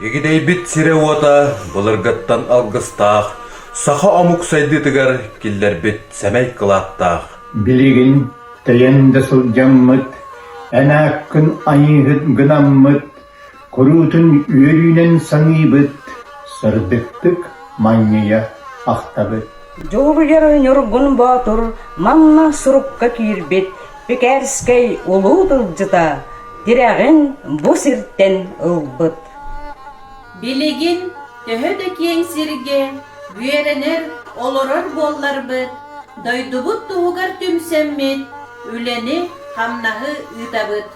Игидэйбит сирэ-уота былыргыттан алгыстаах, саха омук сайдыытыгар киллэрбит сэмэй кылааттаах. Билигин тэйэн да сылдьаммыт, эн ааккын айыыһыт гынаммыт, куруутун үөрүүнэн саныыбыт, сырдыктык манньыйа ахтабыт. Дьулуйар Ньургун Боотур манна сурукка киирбит Пекарскай улуу тылдьыта тирэҕин бу сиртэн ылбыт. Билигин төһө да киэҥ сиргэ үөрэнэр, олорор буолларбыт, дойдубут туһугар түмсэммит, үлэни-хамнаһы ыытабыт.